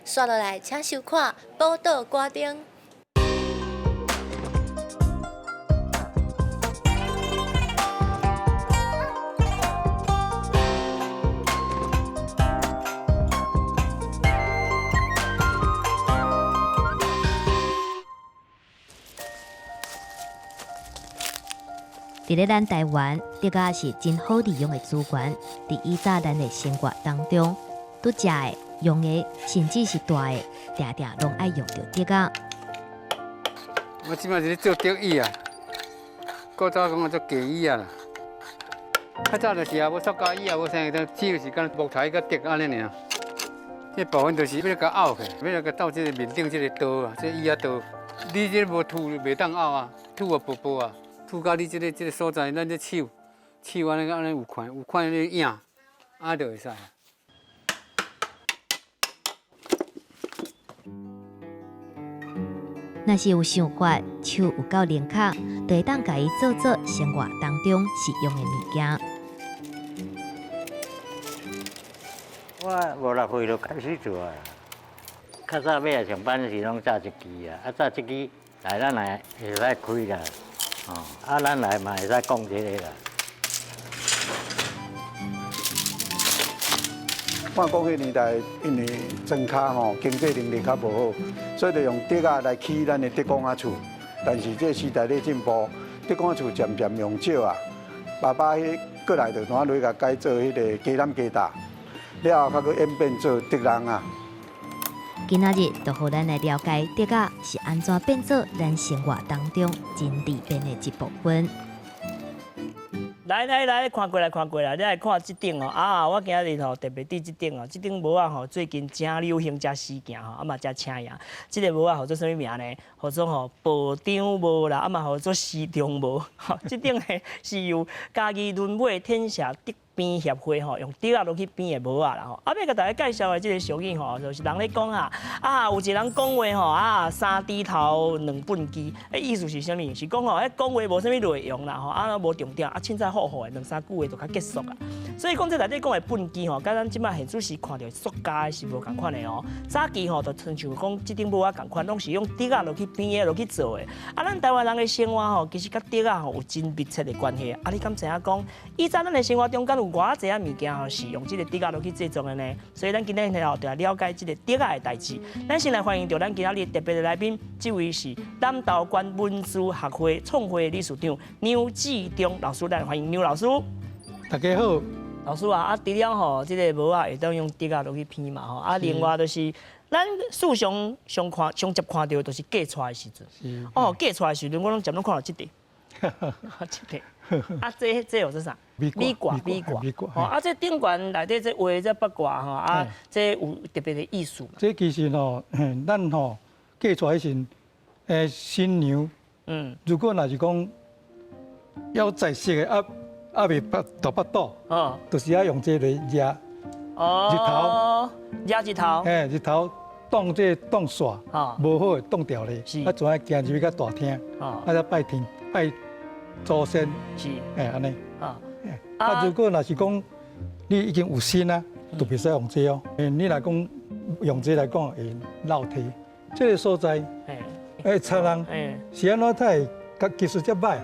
紲落來，請收看《寶島歌燈》。佇咧咱台灣，竹仔是真好利用的資源。佇以早咱的生活當中，拄食的、用的，甚至是蹛的，定定攏愛用著竹仔。我這擺是咧做竹椅啊，古早講做家椅啊啦。較早就是啊，無塑膠椅啊，無啥，就只有是干木材佮竹按呢爾。這部分就是欲共拗起來，欲共鬥這个面頂這个刀啊，這椅仔刀。你這無凸袂當拗啊，凸啊薄薄啊，凸到你這个這个所在，咱這手手按呢按呢有看有看那影，啊就會使。若是有想法，手有夠靈巧，就會當共伊做做生活當中實用的物件。我五六歲就開始做啊，較早欲來上班時攏紮一支啊，啊紮這支來咱來會使開啦，哦，啊咱來嘛會使講這个啦。我講彼年代，因為莊跤吼經濟能力較無好，所以就用竹仔來起咱的竹管仔厝。但是這時代咧進步，竹管仔厝漸漸用少啊。爸爸彼過來就怎落共改做彼个雞籠雞搭，了後較閣演變做竹籠啊。今仔日就予咱來了解竹仔是按怎變做咱生活當中真利便的一部分。來來來，看過來看過來，你來看這頂哦。啊，我今日吼特別佇這頂哦，這頂帽仔吼最近誠流行、誠時行吼，啊嘛誠請贏。這个帽仔號做啥物名呢？號做吼部長帽啦，啊嘛號做司長帽。吼，這頂呢是由嘉義崙尾天社竹編協會吼，用竹仔落去編的帽仔啦吼。啊，欲共大家介紹的這个俗語吼，就是人咧講啊，啊有一个人講話吼，啊三豬頭兩畚箕，欸意思是啥物？是講吼，彼講話無啥物內容啦吼，啊無重點，啊凊彩唬唬的兩三句話就較結束啊。所以講這內底講的畚箕吼，佮咱這擺現此時看著塑膠的是無仝款的哦。早期吼，就親像講這頂帽仔仝款，攏是用竹仔落去編的，落去做的。啊，咱台灣人的生活吼，其實佮竹仔吼有真密切的關係。啊，你敢知影講，以前咱的生活中間有偌濟仔物件吼，是用這个竹仔落去製作的呢？所以咱今日吼就來了解這个竹仔的代誌。咱先來歡迎著咱今仔日特別的來賓，這位是南投縣文資學會創會理事長梁志忠老師，咱來歡迎梁老師。大家好，老師啊，啊，除了吼，這个帽仔會當用竹仔落去編嘛吼，啊，另外就是咱事上上看上捷看著就是嫁娶的時陣，哦，嫁娶的時陣我攏常攏看著這個，這個。啊，這這叫做啥？米卦，米卦，吼！啊，這頂懸內底這畫這八卦吼，啊，這有特別的意思。這其實吼，咱吼嫁娶彼時，新娘，如果若是講要在色的，啊啊袂腹大腹肚，就是愛用這個壓日頭，壓日頭，嘿，日頭擋這擋煞，無好會擋掉咧。啊，就愛行入去較大廳，啊，才拜天拜祖先，是，嘿，按呢。啊，如果若是講你已經有身啊，就袂使用這哦。你若講用這來講會落體，這个所在，欸，賊人，是按怎才會佮技術遮歹？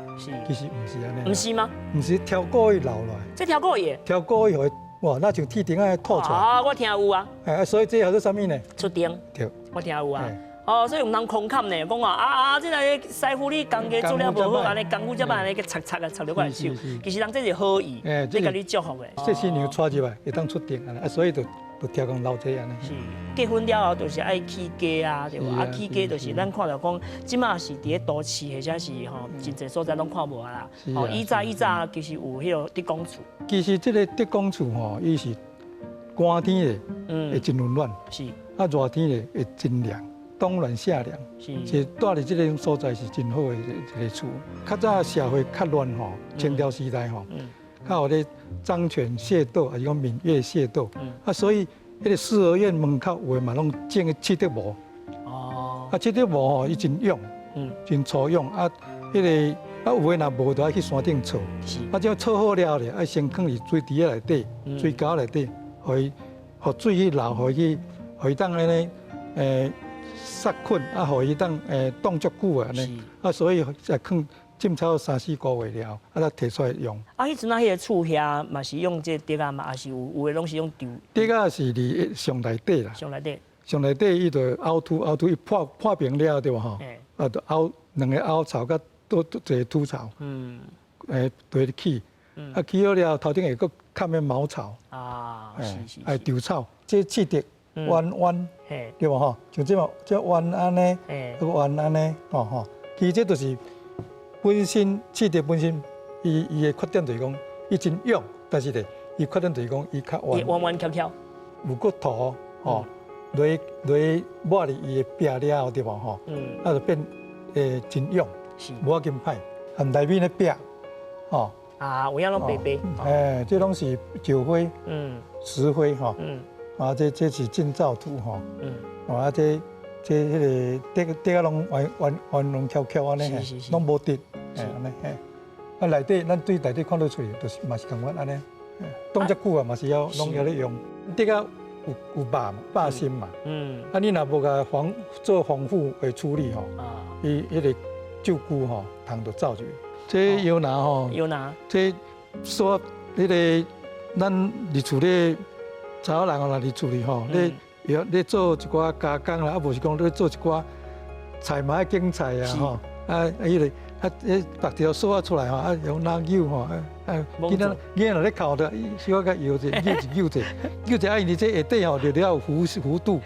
其實毋是按呢。毋是嗎？毋是挑故意留落來。這挑故意？挑故意予伊，哇，那像鐵釘仔吐出來。啊，我聽有啊。欸，所以這叫做啥物呢？出釘。對。我聽有啊。哦，所以毋通空砍呢，講話啊啊，這个師傅你工價做了無好，按呢功夫遮歹，按呢去插插啊，插著我的手。其實人這是好意，咧共你祝福的。這新娘娶入來會當出釘啊，所以就就挑工留這按呢。是，結婚了後就是愛起家啊，對無？啊，起家就是咱看著講，這馬是佇咧都市或者是吼，真濟所在攏看無啊啦。哦，以早以早其實有彼个竹管厝。其實這个竹管厝吼，伊是寒天的會真溫暖，啊熱天的會真涼。冬暖夏涼，是住佇這个所在是真好的一个厝。較早社會較亂吼，清朝時代吼，較有咧漳泉械鬥，抑是講閩粵械鬥，啊，所以彼个四合院門口有的嘛攏種个刺竹蘑。哦。啊，刺竹蘑吼，伊真勇，真粗勇啊，彼个啊有的若無，就愛去山頂採。啊，這採好了咧，愛先囥佇水池仔內底，水溝內底，予伊，予水去流，予伊去，予伊當按呢。殺菌啊，予伊當凍足久啊，按呢，啊，所以才囥浸超三四個月了，啊，才提出來用。啊，彼陣仔彼个厝遐嘛是用這竹仔嘛，抑是有有的攏是用竹。竹仔是佇上內底啦。上內底。上內底伊就凹凸凹凸，伊破破平了對無吼？啊，就凹兩個凹槽，佮多一個凸槽。對起，啊起好了，頭頂會閣崁個茅草。啊，是是。愛稻草，這刺竹彎彎，對無吼？像這嘛，這彎按呢，閣彎按呢，吼吼。其實這就是本身刺竹本身，伊伊的缺點就是講，伊真勇，但是咧，伊缺點就是講，伊較彎。彎彎翹翹。有骨頭，吼，落落抹佇伊的壁了後，對無吼？啊，就變真勇，無要緊歹，含內面的壁，吼。啊，有影攏白白。哎，這攏是石灰，石灰吼。啊，這這是建造土吼。啊，這這彼个竹竹仔攏彎彎彎攏翹翹按呢，攏無直，按呢嘿。啊，內底咱對內底看得出來，就是嘛是仝款按呢。凍遮久啊，嘛是要攏猶咧用。竹仔有有肉肉心嘛。啊，你若無共防做防腐的處理吼，伊彼个蛀蛆吼，蟲就走入去。這藥拿吼，藥拿，這說彼个咱佇厝咧查某人哦，若佇厝裡吼，你要你做一寡加工啦，啊無是講你做一寡菜嘛愛揀菜啊吼，啊彼个啊，彼白條索仔出來吼，啊用籃扭吼，啊啊，囡仔囡仔若咧哭著，小可共搖者，扭一扭者，扭者啊，因為這下底吼，就了有弧弧度，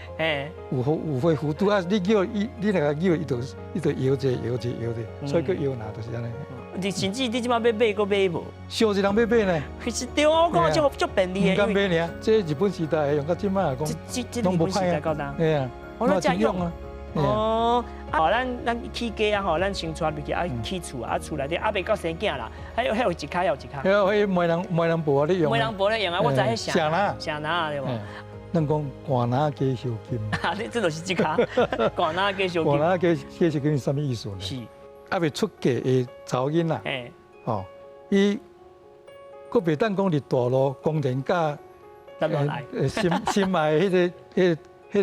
有弧有花弧度啊，你扭伊，你若共扭，伊就伊就搖者搖者搖者，所以叫搖籃就是按呢。你甚至你這擺欲買，閣買無？少一人欲買呢？其實對啊，我感覺足足便利的。毋敢買爾，這日本時代用到這擺講，這日本時代到今。嘿啊，我攏這用啊。哦，啊，咱咱起家啊吼，咱先帶入去啊，起厝啊，厝內底啊未到生囝啦，還有還有一跤，還有一跤。彼彼媒人媒人婆咧用。媒人婆咧用啊，我知彼啥。啥啦？啥啦對無？咱講寒籃加燒金。啊，你這就是這跤。寒籃加燒金。寒籃加加燒金是啥物意思呢？是。猶未出嫁的查某囡仔，吼，伊閣袂當講佇大路公然佮心心愛彼个、彼个、彼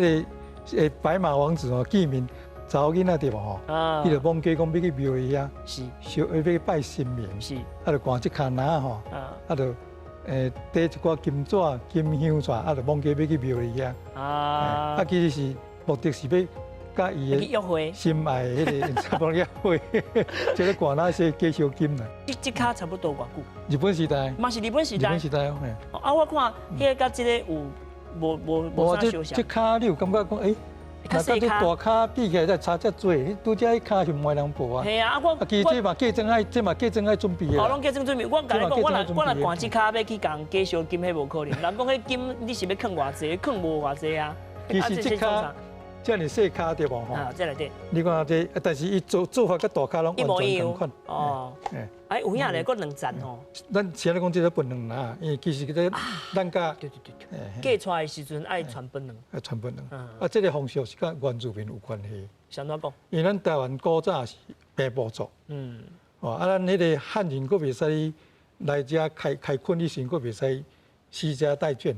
个白馬王子哦見面，查某囡仔對無吼？伊就罔家講欲去廟裡遐，燒欲去拜神明，啊，就掛這跤籃吼，啊，就提一寡金紙、金香紙，啊，就罔家欲去廟裡遐。啊，其實是目的是欲佮伊的心愛彼个差不多約會，這个寒籃是加燒金啦。這這跤差不多偌久？日本時代。嘛是日本時代。日本時代哦。啊，我看彼个佮這个有無無無啥相像。這跤你有感覺講，欸，若佮這大跤比起來才差遮濟，拄才彼跤是媒人婆啊。嘿啊，我其實這嘛嫁妝愛，這嘛嫁妝愛準備的。哦，攏嫁妝準備。我共你講，我若我若寒這跤欲去共加燒金，彼無可能。人講彼金你是欲囥偌濟，囥無偌濟啊。其實這跤。遮爾細跤對無吼？啊，這內底。你看這，但是伊做做法佮大跤攏完全仝款。哦。哎，有影咧，閣兩層吼。咱先咧講這個歕卵啦，因為其實這咱佮對對對對，嫁娶的時陣愛傳歕卵。愛傳歕卵。啊，這個風俗是佮原住民有關係。是按怎講？因為咱台灣古早是平埔族。哦，啊，咱彼个漢人閣袂使來遮開開墾以前，閣袂使攜家帶眷。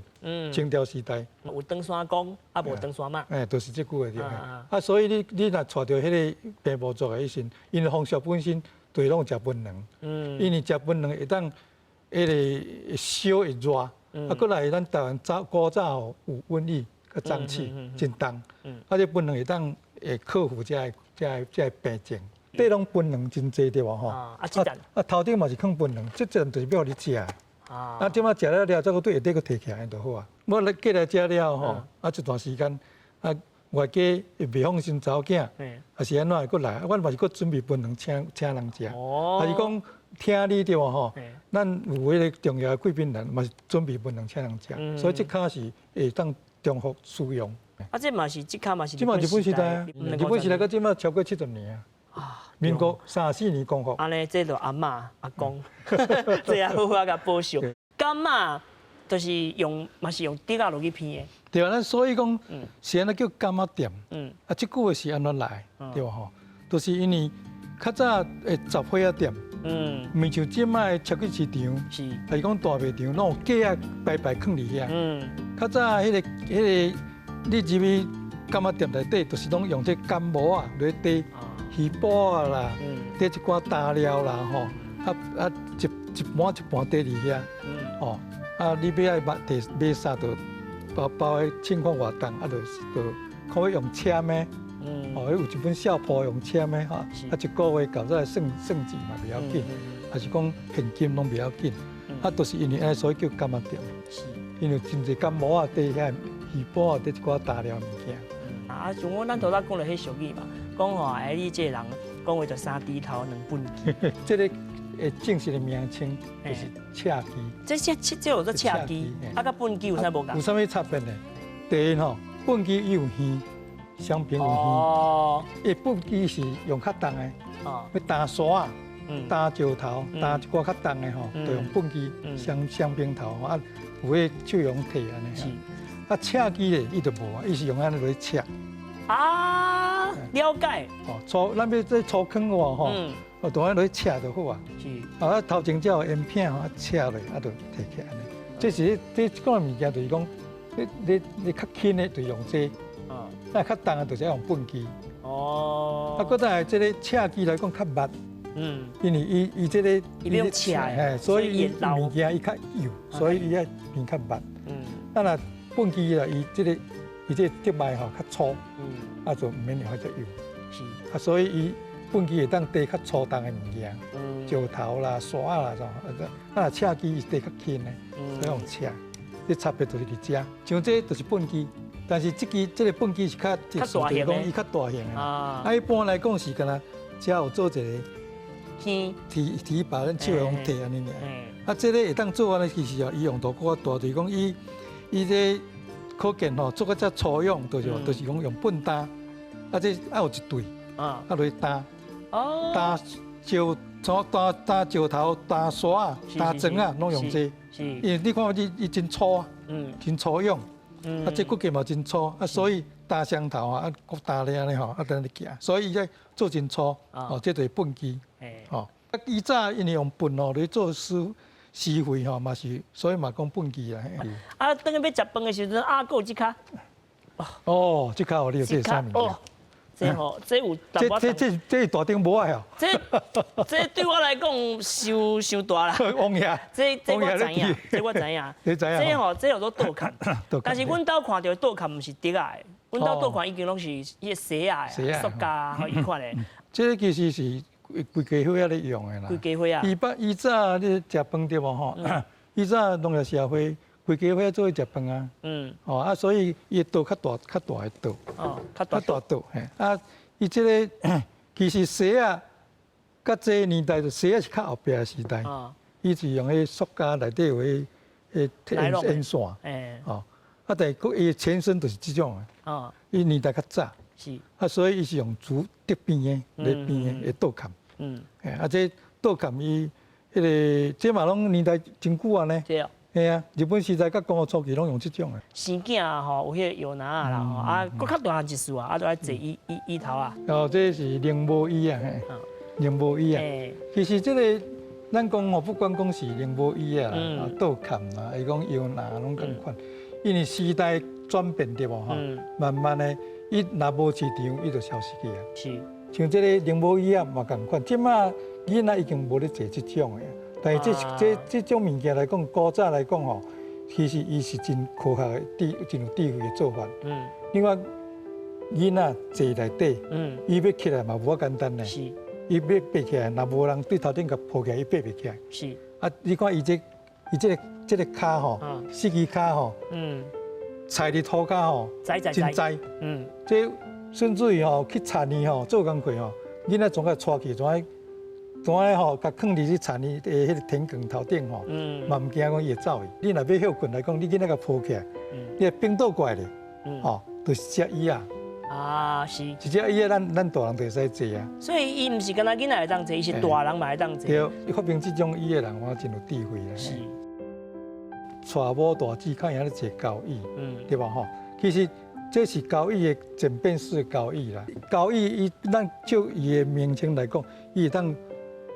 清朝時代。有長山公，啊無長山媽。哎，就是這句話對。啊，所以你你若娶著彼个平埔族的彼時，𪜶風俗本身對攏食歕卵。因為食歕卵會當彼个燒會熱，啊，閣來咱台灣早古早吼有瘟疫佮瘴氣真重，啊，這歕卵會當會克服這个這个這个病症。底攏歕卵真濟對無吼？啊，這層啊頭頂嘛是囥歕卵，這層就是欲予你食。啊，這擺食了了，再閣對下底閣提起來就好啊。我來過來遮了吼，啊一段時間，啊外家袂放心查某囝，抑是按怎會閣來，阮嘛是閣準備歕卵請請人食。抑是講聽你對無吼？咱有彼个重要的貴賓人，嘛是準備歕卵請人食，所以這跤是會當重複使用。啊，這嘛是這跤嘛是這嘛日本時代啊，日本時代到這擺超過70年啊。啊，民國34年光復。按呢，這就阿嬤阿公，這也好好共保守。柑仔就是用，嘛是用竹仔落去編的。對啊，咱所以講，是按怎叫柑仔店？啊，這句話是按怎來？對無吼？就是因為較早的雜貨仔店，毋像這擺的超級市場，抑是講大賣場，攏有架仔排排囥佇遐。較早彼个彼个，你入去。柑仔店內底，就是攏用這柑帽仔來綴魚脯仔啦，綴一寡擔料啦吼，啊啊一一盤一盤綴佇遐，哦，啊你欲愛買提買啥就包包的稱看偌重，啊就就看欲用簽的，哦，有一本小簿用簽的吼，啊一個月到再算算錢嘛袂要緊，還是講現金攏袂要緊，啊，就是因為按呢，所以叫柑仔店。因為真濟柑帽仔綴遐魚脯仔綴一寡擔料物件。啊，像我咱頭先講著彼俗語嘛，講吼，哎，你這個人講話就三豬頭兩畚箕。這個的正式的名稱就是赤機。這這這這叫做赤機，啊，佮畚箕有啥無仝？有啥物差別呢？第一吼，畚箕伊有耳，雙爿有耳。哦。伊畚箕是用較重的，欲擔沙仔、擔石頭、擔一寡較重的吼，就用畚箕雙雙爿頭啊，有彼手用提按呢。啊，赤機咧，伊就無啊，伊是用按呢來赤。啊，了解。哦，粗，咱欲這粗坑的話吼，哦，就按呢來赤就好啊。是。啊，頭前才有煙片啊，赤落啊，就提起來按呢。這是這這款物件，就是講，你你你較輕的就用這，啊，較重的就是愛用畚箕。哦。啊，閣再來這个赤機來講較密。因為伊伊這個伊用赤的，所以伊物件伊較幼，所以伊愛變較密。啊若畚箕啦，伊這个伊這個竹麥吼較粗，啊就毋免用遐濟幼。是。啊，所以伊畚箕會當提較粗重的物件，石頭啦、沙啦種。啊，若赤機伊是提較輕的，所以用赤。這差別就是佇遮，像這就是畚箕，但是這支這个畚箕是較較大型的，伊較大型的。啊，一般來講是敢若遮有做一个提提把，咱手會用提按呢爾。啊，這个會當做按呢，其實哦，伊用途閣較大，就是講伊伊這可見吼，做甲遮粗勇，就是就是講用畚擔，啊這愛有一對，啊落去擔，擔石擔擔石頭、擔沙仔、擔磚仔，攏用這。因為你看伊伊真粗啊，真粗勇，啊這骨架嘛真粗，啊所以擔雙頭啊，啊閣擔咧按呢吼，啊等咧行，所以伊這做真粗，哦，這就是畚箕，吼。啊以早因為用畚吼來做施施肥吼，嘛是，所以嘛講畚箕啊。啊，等欲食飯的時陣，啊，閣有這跤。哦，這跤哦，你有這啥物件？這吼，這有這這這這是大頂帽仔哦。這這對我來講，傷傷大啦。王爺。這這我知影，這我知影。你知影？這吼，這叫做倒崁。但是阮兜看著倒崁毋是竹仔的，阮兜倒崁已經攏是彼個錫仔的、塑膠吼彼款的。這個其實是規家伙仔咧用的啦。規家伙仔。伊捌以早你食飯對無吼？以早農業社會。規家伙做伙食飯啊，哦啊，所以伊的桌較大，較大的桌，哦，較大桌，嘿，啊，伊這个其實錫仔，佮這个年代就錫仔是較後壁的時代，伊是用彼塑膠內底有彼彼煙煙線，哦，啊，但是閣伊的前身就是這種的，哦，伊年代較早，是，啊，所以伊是用竹竹編的來編的的倒崁，啊，這倒崁伊彼个這嘛攏年代真久啊呢。嘿啊，日本時代佮江戶初期攏用這種的。生囝吼，有彼个搖籃仔啦吼，啊，閣較大漢一束啊，啊，就愛坐椅椅椅頭啊。哦，這是靈帽椅啊，嘿，靈帽椅啊。其實這个咱講吼，不管講是靈帽椅啊，啊，倒崁啊，伊講搖籃攏仝款，因為時代轉變對無吼，慢慢的，伊若無市場，伊就消失去啊。是。像這个靈帽椅仔嘛仝款，這馬囡仔已經無咧坐這種的。但是這這這種物件來講，古早來講吼，其實伊是真科學的智，真有智慧的做法。另外，囡仔坐內底，伊欲起來嘛無遐簡單呢。是。伊欲爬起來，若無人對頭頂共抱起來，伊爬袂起來。是。啊，你看伊這伊這个這个跤吼，四支跤吼，踩佇塗跤吼，真栽。這甚至於吼去田裡吼做工課吼，囡仔總愛帶去，總愛。總愛吼，共囥佇這田裡的彼个田埂頭頂吼，嘛毋驚講伊會走去。你若欲歇睏來講，你囡仔共抱起來，你反倒過來咧，吼，就是一隻椅仔。啊，是。一隻椅仔，咱咱大人就會使坐啊。所以伊毋是干焦囡仔會當坐，伊是大人嘛會當坐。對，伊發明這種椅的人，我真有智慧啦。是。娶某大姊較會曉咧坐交椅，對無吼？其實這是交椅的簡便式交椅啦。交椅伊咱就伊的名稱來講，伊會當。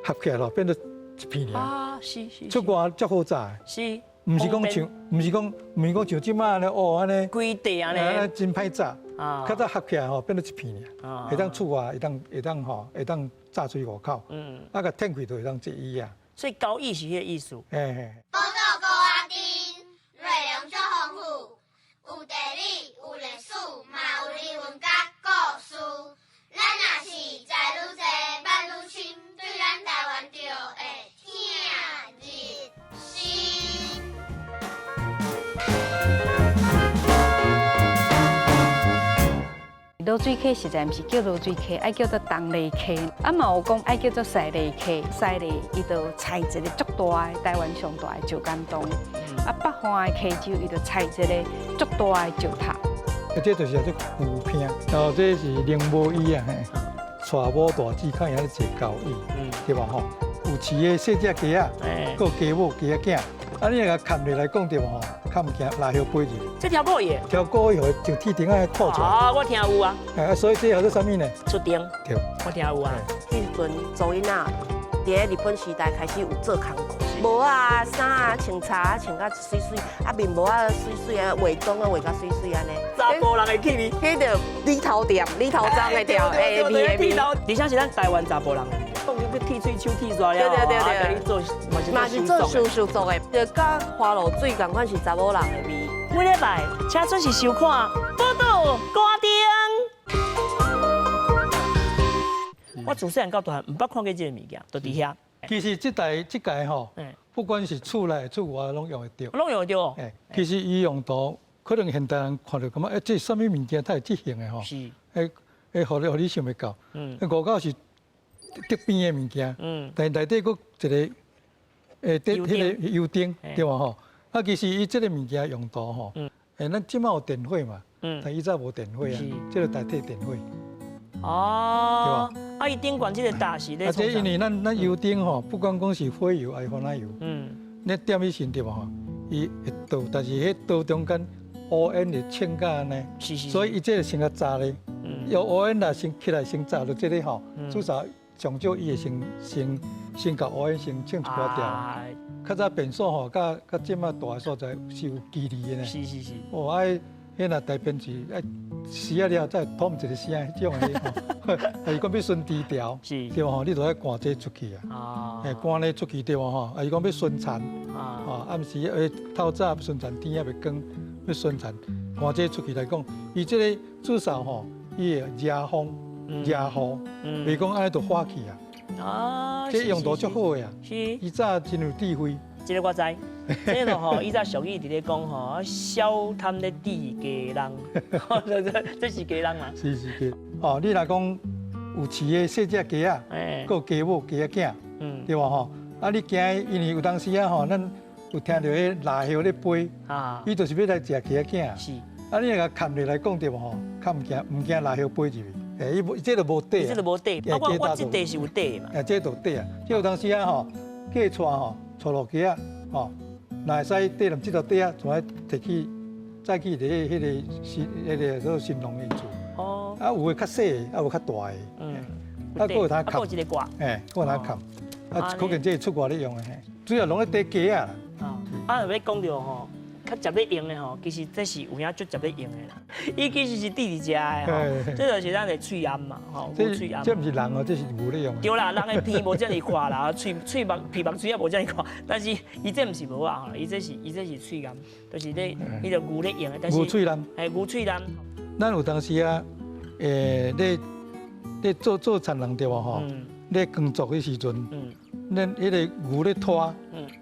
合起來咯，變做一片爾。啊，是是。出外足好紮。是。毋是講像，毋是講，毋是講像這馬按呢哦按呢。規塊按呢。真歹紮。較早合起來吼，變做一片爾，會當厝外，會當會當吼，會當炸出外口。啊，共天開就會當坐椅仔。所以交椅是彼個意思。嘿嘿。寶島高仔頂，內容足豐富，有地理，有歷史，嘛有人文佮故事。咱若是知愈濟，捌愈深，對咱台灣就會疼入心。濁水溪實在毋是叫濁水溪，愛叫做東麗溪。啊嘛有講愛叫做西麗溪，西麗伊就採一个足大的台灣上大的石硯洞。啊北岸的溪洲伊就採一个足大的石塔。啊，這就是叫做牛坪，然後這是靈母椅啊，嘿，娶某大姊較會曉坐交椅，對吧吼？有飼的細隻雞仔，閣有雞母雞仔囝。啊，你若共砍落來講對無吼？較毋驚蠟葉飛入去。這條過伊。跳過以後就鐵釘仔吐出來。啊，我聽有啊。哎，所以這叫做啥物呢？出釘。對。我聽有啊。彼時陣祖囡仔佇咧日本時代開始有做工課，帽仔、衫啊、穿衫啊，穿甲媠媠，啊面膜啊媠媠啊，化妝啊化甲媠媠按呢。查埔人的氣味。彼著理頭店，理頭鬃的條，哎，味的味。而且是咱台灣查埔人的。講你去剃喙鬚剃煞了，對對對對，你做嘛是做手術做的，就佮花露水仝款是查某人的味。每禮拜請準時收看《寶島歌頂》。我自細漢到大漢，毋捌看過這個物件，就佇遐。其實這台這屆吼，不管是厝內厝外攏用會著。攏用會著。其實伊用途可能現代人看著感覺，欸，這是啥物物件？它會這型的吼。是。會會予你予你想袂到。五角是竹邊的物件，但內底閣一個欸，佇彼个油燈，對無吼？啊，其實伊這个物件用途吼，欸，咱這馬有電火嘛，但以早無電火啊，這個代替電火。哦，對吧？啊，伊頂懸這个罩是咧。啊，這因為咱咱油燈吼，不管講是火油還是番仔油，你點彼時對無吼？伊會倒，但是彼倒中間烏煙會衝甲按呢，所以伊這个先共炸咧，用烏煙來先起來先炸著這个吼，至少。上少伊會先先先共烏煙先清一寡掉。較早便所吼，佮佮這馬大的所在是有距離的呢。是是是。哦，啊，彼若大便池愛死啊了，才會吐一个聲，彼種的吼。啊，伊講欲巡豬條，對無吼？你就愛趕這出去啊。哦。欸，趕咧出去對無吼？啊，伊講欲巡田，哦，暗時欸透早巡田天猶未光，欲巡田，趕這出去來講，伊這个至少吼，伊會遮風。遮雨，袂講按呢就化去啊！啊，這用途足好的啊！是，伊早真有智慧。這个我知，這个吼，以前俗語佇咧講吼，小貪咧治雞籠，這是雞籠嘛？是是雞。哦，你若講有飼的細隻雞仔，閣有雞母、雞仔囝，對無吼？啊，你驚因為有當時啊吼，咱有聽著彼蠟葉咧飛，伊就是欲來食雞仔囝。是。啊，你若共砍落來講對無吼？較毋驚，毋驚蠟葉飛入去。欸，伊無，這就無底啊。這就無底，啊，我這塊是有底的嘛。欸，這就有底啊。這有當時啊吼，過帶吼，帶落街仔吼，若會使缀踮這條底仔，就愛提去，載去佇咧彼个新彼个做新郎𪜶厝。哦。啊，有的較細的，啊有較大的。嗯。啊，閣有通砍。閣有一个掛。欸，閣有通砍。啊，可見這是出外咧用的嘿，主要攏咧綴雞仔啦。啊，若欲講著吼。較捷咧用的吼，其實這是有影足捷咧用的啦。伊其實是佇佇遮的吼，這就是咱的喙罨嘛，吼，牛喙罨。這毋是人哦，這是牛咧用的。對啦，人的鼻無遮爾闊啦，喙喙目鼻目喙仔無遮爾闊，但是伊這毋是帽仔吼，伊這是伊這是喙罨，就是咧彼个牛咧用的。但是牛喙罨。嘿，牛喙罨。咱有當時啊，欸，咧咧做做田人對無吼？咧耕作的時陣，咱彼个牛咧拖，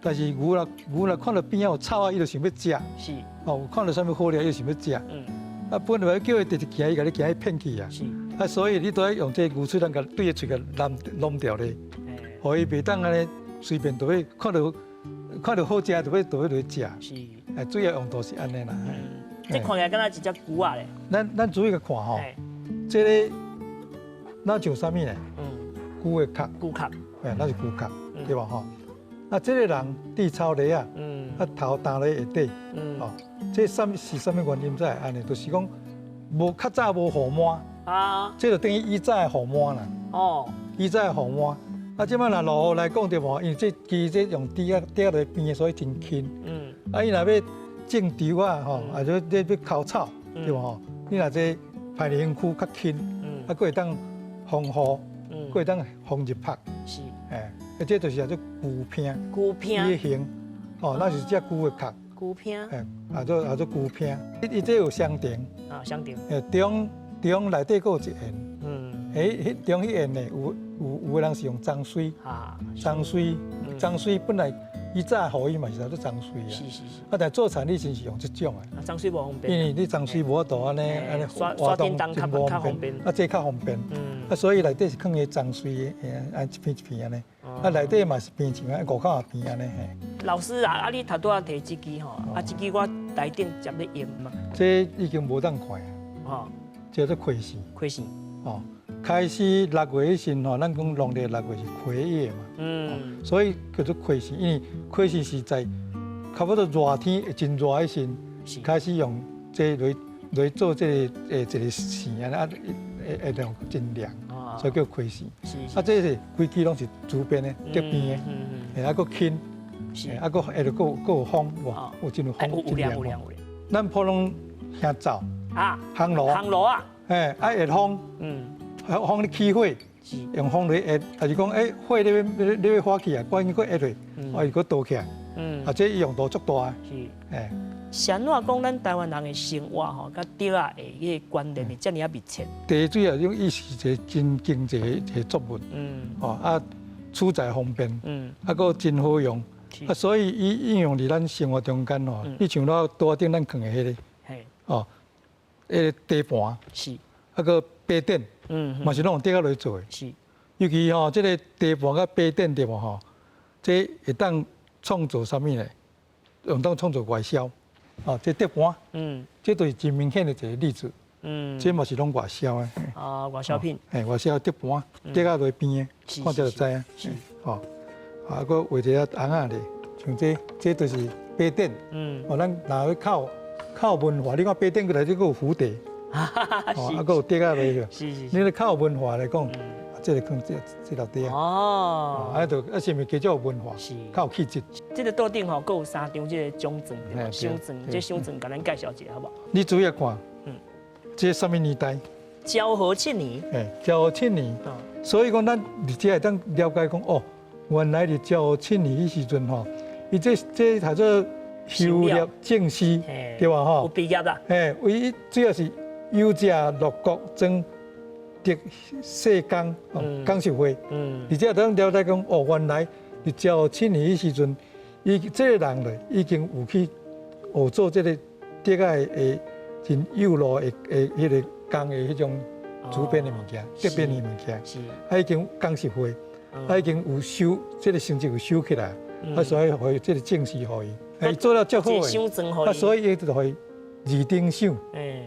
但是牛若牛若看著邊仔有草仔，伊就想欲食。是。哦，看著啥物好料，伊就想欲食。啊，本來叫伊直直行，伊共你行去騙去啊。是。啊，所以你都愛用這个牛喙罨共對伊喙共攏攏牢咧，予伊袂當按呢隨便就欲看著看著好食就欲就欲落去食。是。哎，主要用途是按呢啦。這看起來敢若一隻龜仔咧。咱咱注意共看吼，這个咱像啥物咧？龜的殼。龜殼。哎，那是龜殼，對吧？吼，啊，這个人佇草泥仔，啊頭擔咧下底，哦，這啥物是啥物原因才會按呢？就是講無較早無雨幔，啊，這就等於以早的雨幔啦。哦，以早的雨幔，啊，這擺若落雨來講對無？因為這其實這用豬仔豬仔來編的，所以真輕。啊，伊若欲種稻仔吼，啊，欲欲欲澆草，對無吼？你若這歹哩身軀較輕，啊，閣會當防雨，閣會當防日曬。是，哎，啊，這就是叫做龜片。龜片。伊形，哦，那是隻龜的殼。龜片。哎，啊做啊做龜片，伊這有雙層。啊，雙層。哎，中中內底閣有一緣。欸，彼中彼緣呢，有的人是用樟絲。啊。樟絲，樟絲本來。伊早予伊嘛是做樟絲啊，是是是。啊，但做田你先是用這種的。啊，樟絲無方便。因為你樟絲無法度按呢按呢活動真無方便。啊，這較方便。啊，所以內底是囥彼樟絲的，按一片一片按呢。啊，內底嘛是邊像啊，外口也邊按呢嘿。老師啊，啊你頭拄仔提這支吼，啊這支我台頂接咧用嘛。這已經無當看啊。哦。這叫做開線。開線。哦。開始六月彼時吼，咱講農曆六月是開葉嘛，所以叫做開始，因為開始是在差不多熱天會真熱彼時，開始用這來來做這個一個線啊，會會涼真涼，所以叫開始。啊，這是規支攏是竹編的，竹編的，啊，閣輕，啊，閣會閣閣有風，哇，有真有風，真涼。咱普通興灶啊，烘爐，烘爐啊，嘿，啊會風。風咧起火，用風來壓，還是講欸火咧欲咧欲發起來，趕緊閣壓落，啊伊閣倒起來，啊這用途足大。是，欸。是按怎講？咱台灣人的生活吼，佮竹仔的彼个關聯會遮爾仔密切。茶主要種伊是一個真經濟的一個作物，哦啊，取材方便，啊閣真好用，啊所以伊應用佇咱生活中間吼，你像咱桌仔頂咱囥的彼个，哦，彼個茶盤，啊閣白墊。嘛是攏用竹仔來做的。是，尤其吼，這个茶盤佮白墊對無吼，這會當創造啥物呢？用當創造外銷。哦，這竹盤，這就是真明顯的一個例子。這嘛是攏外銷的。啊，外銷品。嘿，外銷竹盤，竹仔來編的，看者就知影。是。哦，啊，閣畫一个尪仔咧，像這，這就是白墊。哦，咱若欲靠靠文化，你看白墊閣內底閣有蝴蝶。哦，啊，閣有竹仔落去。你咧較有文化來講，這個囥這這老底啊。哦。啊，就啊，是毋是加少有文化？較有氣質。這个桌頂吼，閣有三張這个獎狀，對無？賞狀，這賞狀，共咱介紹一下好無？你注意看，這啥物年代？昭和七年。嘿，昭和七年。所以講，咱佇遮會當了解講，哦，原來佇昭和七年彼時陣吼，伊這這叫做修業正士，對吧？吼。有畢業啦。嘿，伊主要是。有遮六國莊竹細工講習會，而且當了解講哦，原來佇昭和七年彼時陣，伊這个人咧已經有去學做這个竹仔的真幼路的的彼个工的彼種竹編的物件，竹編的物件，啊已經講習會，啊已經有收這个成績有收起來，啊所以予伊這个證書予伊，伊做了足好的，啊所以伊就予伊。二等賞，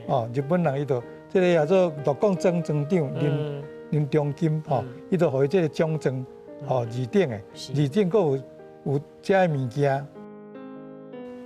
哦，日本人伊就這个叫做鹿港莊莊長林林中金吼，伊就予伊這个獎狀，哦，二等的，二等閣有有遮个物件。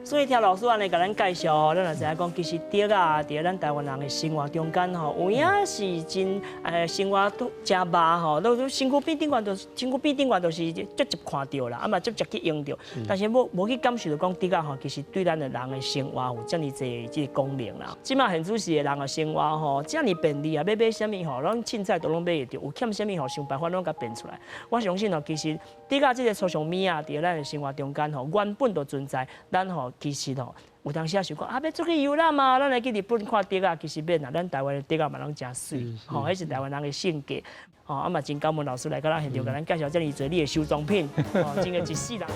所以聽老師按呢共咱介紹吼，咱就知影講，其實竹仔佇咱台灣人的生活中間吼，有影是真生活都誠密吼，都身軀邊頂懸就身軀邊頂懸就是足捷看著啦，啊嘛足捷去用著，但是無無去感受著講竹仔吼，其實對咱的人的生活有遮爾濟這个功能啦。這馬現主時的人的生活吼，遮爾便利啊，欲買啥物吼，攏凊彩都攏買會著，有欠啥物吼，想辦法攏共變出來。我相信吼，其實竹仔這个粗俗物仔，佇咱的生活中間吼，原本就存在，咱吼。其實吼，有當時也想講啊，欲出去遊覽啊，咱來去日本看竹仔，其實免啦，咱台灣的竹仔嘛攏誠媠，吼，彼是台灣人的性格，吼，啊嘛真感恩老師來到咱現場，共咱介紹遮爾濟你的收藏品，吼，真的一世人。